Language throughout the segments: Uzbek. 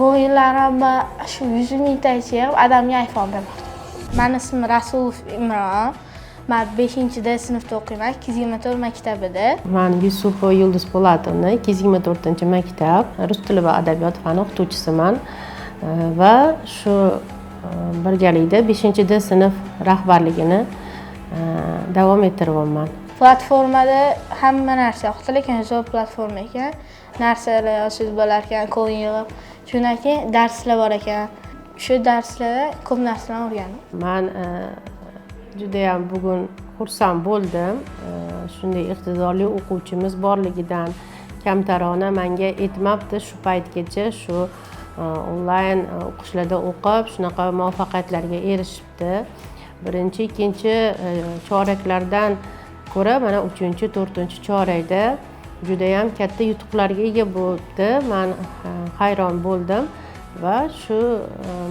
Koinlarimni shu 100 mingtacha yig'ib, adamga iPhone bermoqchi. Mani ismim Rasulov Imron. Man 5 D sinfda o'qiyman, 224 maktabida. Man Yusupova Yulduz Po'latovna, 224-maktab rus tili va adabiyot fani o'qituvchisiman va shu birgalikda 5 D sinf rahbarligini davom ettiryapman. Platformada hamma narsa yoqdi, lekin zo'r platforma ekan. Narsalar yozsangiz bo'lar ekan, koin yig'ib. Shundan keyin darslar bor ekan. Shu darslarda ko'p narsalarni o'rgandim. Man judayam bugun xursand bo'ldim shunday iqtidorli o'quvchimiz borligidan. Kamtarona manga aytmabdi shu paytgacha shu onlayn o'qishlarda o'qib, shunaqa muvaffaqiyatlarga erishibdi. Birinchi, ikkinchi choraklardan ko'ra mana uchinchi, to'rtinchi chorakda judayam katta yutuqlarga ega bo'ldi. Man hayron bo'ldim va shu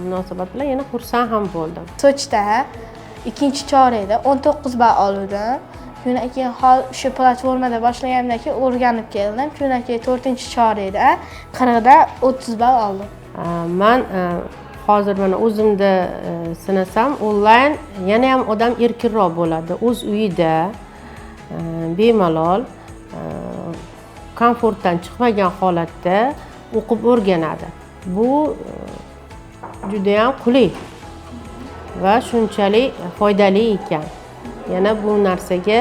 munosabat bilan yana xursand ham bo'ldim. Sochda ikkinchi chorakda 19 ball oldim. Shundan keyin hol shu platformada boshlaganimdan keyin o'rganib keldim. Shundan keyin to'rtinchi chorakda 40dan 30 ball oldim. Man hozir mana o'zimda sinasam, onlayn yana ham odam erkinroq bo'ladi, o'z uyida bemalol komfortdan chiqmagan holatda o'qib o'rganadi. Bu judayam qulay va shunchalik foydali ekan. Yana bu narsaga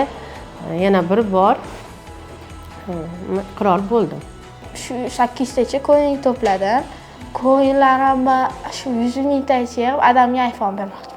yana bir bor iqror bo'ldim. Shu sakkiztacha koin to'pladim. Koinlarimni shu 100 mingtacha yig'ib, adamga iPhone bermoqchi.